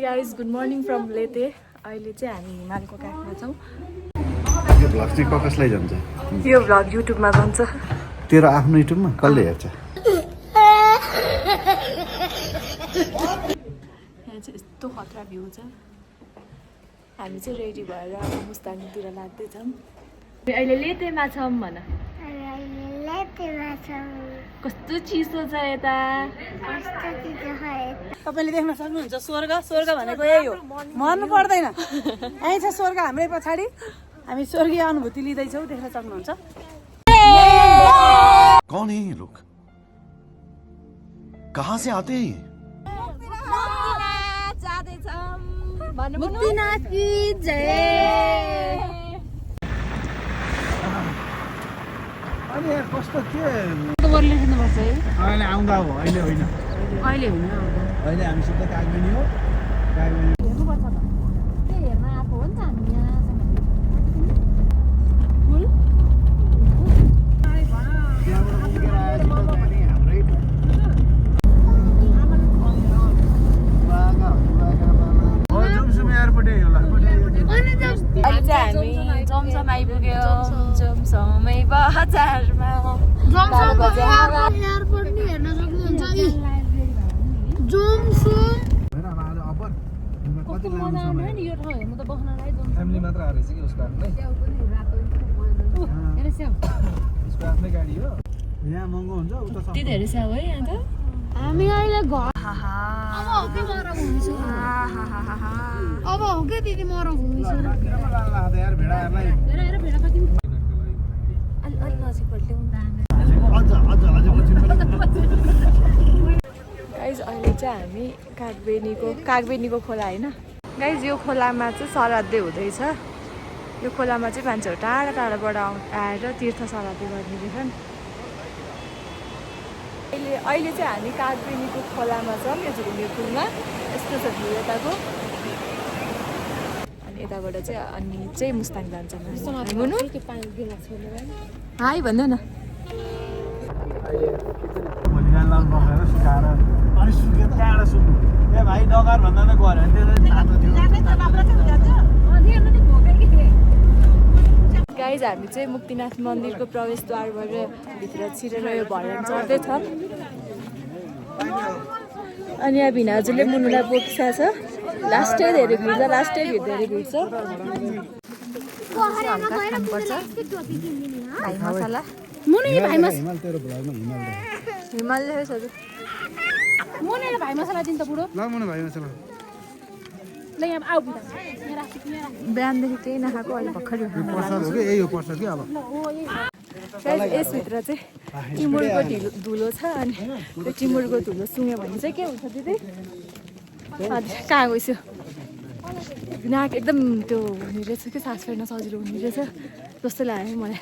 guys good morning from लेते अहिले चाहिँ हामी हिमालको काखमा छौँ यो भ्लग चाहिँ कसलाई जान्छ यो भ्लग युट्युबमा जान्छ तेरो आफ्नो युट्युबमा कसले हेर्छ यहाँ चाहिँ यस्तो खतरा भ्यू छ हामी चाहिँ रेडी भएर अब मुस्ताङतिर लाग्दैछौँ अहिले लेतेमा छौँ भन कस्तो चिसो छ यता तपाईले देख्न सक्नुहुन्छ स्वर्ग स्वर्ग भनेको यही हो मर्नु पर्दैन यही छ स्वर्ग हाम्रै पछाडि हामी स्वर्गीय अनुभूति लिँदैछौँ देख्न सक्नुहुन्छ कौन है ये लोग कहाँ से आते हैं मुक्तिनाथ की जय अनि यार कस्तो के वर्ड लेख्नुपर्छ है अहिले आउँदा हो अहिले होइन अहिले होइन अहिले हामी सिधै कागबेनी हो कागबेनी हेर्नुपर्छ त त्यही हेर्न आएको हो नि त हामी यहाँ त्यहाँबाट उम्केर आएपछि त पनि हाम्रै जुमसुम एयरपोर्ट होला अहिले चाहिँ हामी जमसम आइपुग्यो जमसमै बजारमा एयरपोर्ट नि हेर्न सक्नुहुन्छ जमसम हैन आज अपर कति लामो समय यो ठाउँ हेर्नु त बस्नलाई फ्यामिली मात्र आएर चाहिँ उसको आफ्नै हेर स्याउ उसको आफ्नै गाडी हो यहाँ महँगो हुन्छ उता यति धेरै स्याउ है यहाँ त हामी अहिले घर अब हो के मर घुमिसु अब हो के दिदी मर घुमिसु किनमा लाला त यार भेडाहरुलाई हेर भेडा कति अलि नजिक पल्ट्यौँ अझ गाइज अहिले चाहिँ हामी कागबेनीको खोला होइन गाइज यो खोलामा चाहिँ सराध्य हुँदैछ यो खोलामा चाहिँ मान्छेहरू टाढा टाढाबाट आएर तीर्थ सराध्य गर्ने रहेछन् अहिले चाहिँ हामी कागबेनीको खोलामा छौँ यो झुलुङ्गे पुलमा यस्तो छ भ्यू यताको अनि यताबाट चाहिँ अनि चाहिँ मुस्ताङ जान्छ हाई भन्नु न भोलि बिहान लाउनु पक्रेर सुकाएर अनि सुकेर त्यहाँबाट सुक्नु ए भाइ डगर भन्दा त गऱ्यो भने गाइज हामी चाहिँ मुक्तिनाथ मन्दिरको प्रवेशद्वारबाट भित्र छिरेर यो भजन चढ्दैछौँ अनि यहाँ भिनाजुले मुनुलाई बोकिसा छ लास्टै धेरै भिड छ लास्टै धेरै भिड छ हल्का खानुपर्छ भाइ मसला मुनीले भाइ मसला हिमाल तेरो भ्लगमा हिमाल हिमालय हजुर मुनीले भाइ मसला दिन्छ बुढो ल मुनु भाइ मसला ल यहाँ आऊ बुढा बिहानदेखि केही नखाएको अहिले भर्खर प्रसाद हो कि यही हो प्रसाद कि अब यसभित्र चाहिँ टिमुरको धुलो छ अनि त्यो टिमुरको धुलो सुँग्यो भने चाहिँ के हुन्छ दिदी कहाँ गइसु नाक एकदम त्यो हुने रहेछ कि सास फेर्न सजिलो हुने रहेछ जस्तो लाग्यो मलाई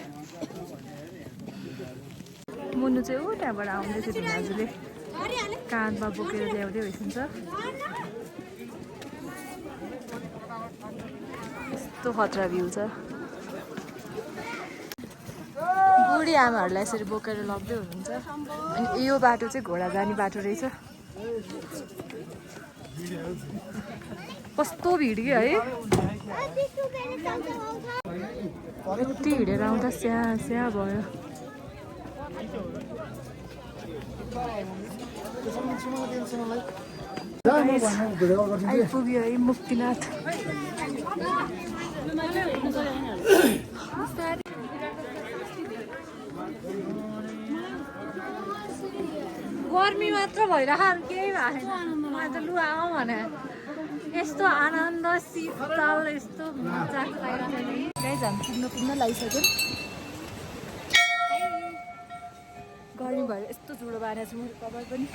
मुनु चाहिँ ऊ त्यहाँबाट आउँदैछ भिनाजुले काँधमा बोकेर ल्याउँदै भइसक्छ यस्तो खतरा भ्यू छ बुढी आमाहरूलाई यसरी बोकेर लग्दै हुनुहुन्छ अनि यो बाटो चाहिँ घोडा जाने बाटो रहेछ कस्तो भिड कि है यति हिँडेर आउँदा स्या भयो आइपुग्यो है मुक्तिनाथ गर्मी मात्र भइरहेको केही भएन मलाई त लु आऊ भने यस्तो आनन्द शीतल यस्तो मजाको लागिरहेको गाइज हामी पुग्न लागिसक्यो गर्मी भएर यस्तो जुडो बारेको छु मेरो कपाल पनि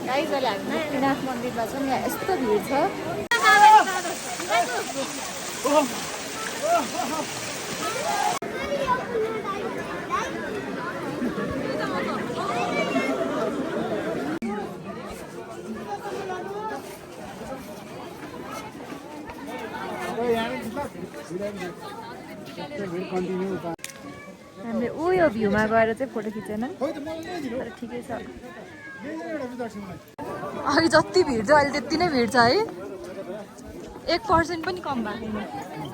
गाइज अहिले हामी मुक्तिनाथ मन्दिरमा छौँ यहाँ यस्तो भिड छ हामीले उयो भ्यूमा गएर चाहिँ फोटो खिचेन तर ठिकै छ अघि जति भिड थियो अहिले त्यति नै भिड छ है 1% पनि कम भएको छैन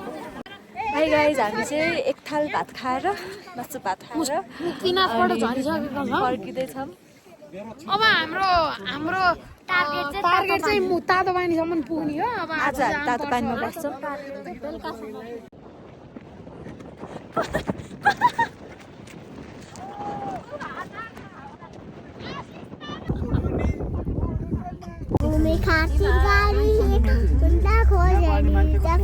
हाई गाइज हामी चाहिँ एक थाल भात खाएर मासु भात खाएर मुक्तिनाथबाट झरिसकेको छ फर्किँदैछौँ अब हाम्रो टार्गेट चाहिँ तातो पानीसम्म पुग्ने हो अब आज हामी तातो पानीमा बस्छौँ घूमे खाती गाड़ी कुंडा खोजनी जब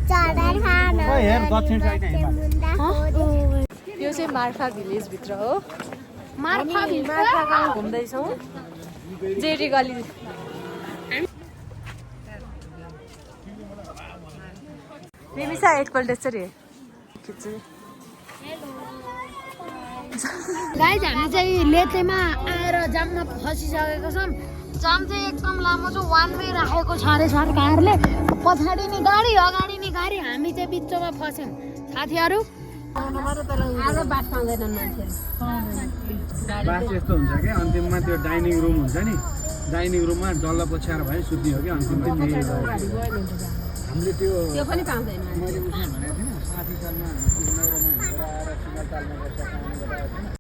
चादर खाना हेर दक्षिण साइड मुंडा खोजे यो चाहिँ मार्फा भिलेजभित्र हो मार्फा गाउँ घुम्दैछौँ जेरी गली रिमिसा एकपल्ट यसरी खिच्छु गाइज हामी चाहिँ लेतेमा आएर जाममा फसिसकेको छौँ जाम चाहिँ एकदम लामो छ वान वे राखेको छ अरे सरकारले पछाडि नि गाडी अगाडि नि गाडी हामी चाहिँ बिचमा फस्यौँ साथीहरू आज बात पाउँदैनन् मान्छेहरू बास यस्तो हुन्छ कि अन्तिममा त्यो डाइनिङ रुम हुन्छ नि डाइनिङ रुममा डल्ल पछ्याएर भए सुत्ने हो कि अन्तिम चाहिँ हामीले त्यो पनि पाउँदैन मैले उसमा भनेको थिएन 60 सालमा